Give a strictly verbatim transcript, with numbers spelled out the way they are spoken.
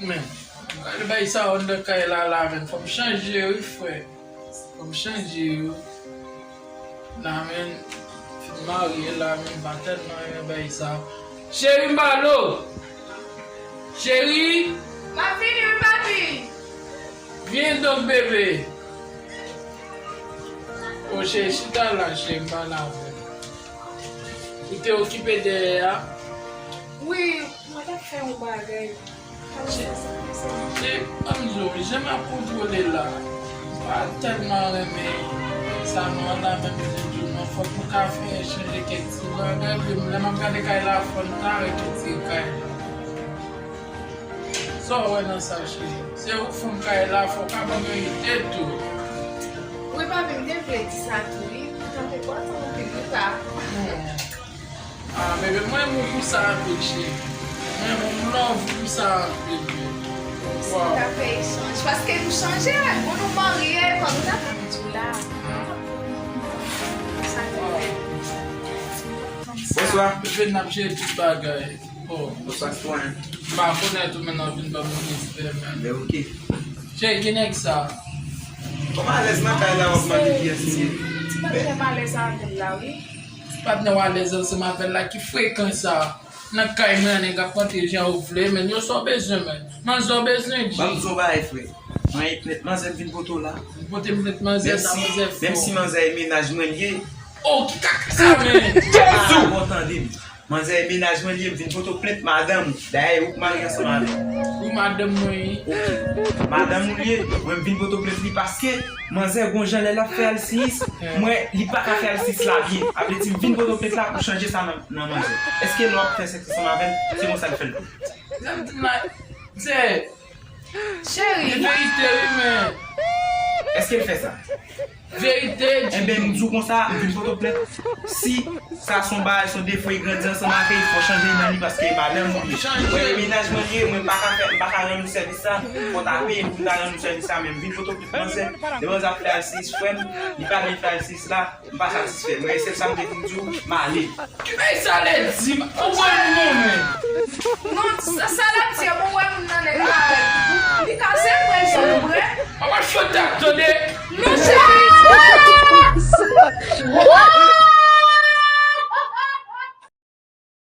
Men, gade bay sa anndan kay la la, men fò m chanje wi, frè. Fò m chanje wi. La, men, fin marye la, men, m pa tèlman renmen bay sa. Cheri, m ba lo. Cheri. M ap vini wi, papi. Vyen donk, bebe. O, cheri, chita la, cheri, m pale avè w. Ou te okipe dèyè a? Wi, mwen t ap fè yon bagay. Cheri, ban m di w, jan m ap kontwole la, m pa tèlman renmen sa non la, menm jan di w non, fòk nou ka fè chanje kèk ti bagay, epi lè m ap gade kay la, fò n ta wè kèk ti kay la. Sa w wè nan sa, cheri? Se ou k fanm kay la, fò w ka ban m yon ide tou. Wi, papi, m te vle di sa tou, wi. Sa fè twa tan m te di sa. Hmm. Ah, bebe, mwen renmen w pou sa anpil, cheri. Mwen renmen w, m love w pou sa anpil, bebe. Sa ta fè echanj. Paske nou chanje, bon, nou marye, kòm nou ta fè di w la. Sa nou fè. Bonswa. Bebe, n ap jere tout bagay. Oh. Bonswa, sitwayen. M pa konèt ou, men nan vin ban m respè, men. Men oke. Cheri, ki nèg sa? Kòm alèz nan kay la, w ap mande kiyès li ye. Ti patnè m alèz avè l la, wi. Ti patnè w alèz ansanm avè l la, ki frekan sa? Nan kay mwen, nèg ap rantre jan yo vle, men yo sa w bezwen, men. Manzè w bezwen, G. Ban m di w yon bagay, frè. Mwen e plent manzè m vin pote w la. Vin pote m plent manzè sa, manzè fò. Menm si manzè e mennaj mwen l ye. Oh, ki kaka sa, men? Jezi! Bon, tande m. Manzè e mennaj mwen l ye, m vin pote w plent madanm ou. Dayè, ou k marye ansanm avè l. Wi, madanm mwen, wi. Oke. Madanm ou l ye, mwen m vin pote w plent li paske manzè gon jan lè l ap fè alsiyis, mwen, li pa ka fè alsiyis la byen. A vle di, m vin pote w plent la pou chanje sa nan, nan manzè. Èske lè w ap fè sèks ansanm avè l, se konsa l fè l tou? Sa m di m la, se Cheri. Li verite, wi, men. Èske l fè sa? Verite, Enben, m di w konsa, m vin pote w plent. Si sa se yon bagay, se yon defo, e grandi ansanm avè l, fò chanje nan li, paske madanm ou ye. Chanje. Mwen, mennaj mwen li ye, mwen pa ka fè, m pa ka rann ou sèvis sa. Fò ta peye m pou m ta rann ou sèvis sa, men m vin pote w plent manzè. Lè manzè ap fè alsiyis, frè m, li pa byen fè alsiyis la. M pa satisfè. Mwen, se sa m te vin di w, m ale. Ki bagay sa lè di? Ou wè moun non, men. Non, sa, sa l ap di, ou wè moun nan nèg la. Li kase mwen, jan vre. Papa, chòt la, tande. Non, cheri.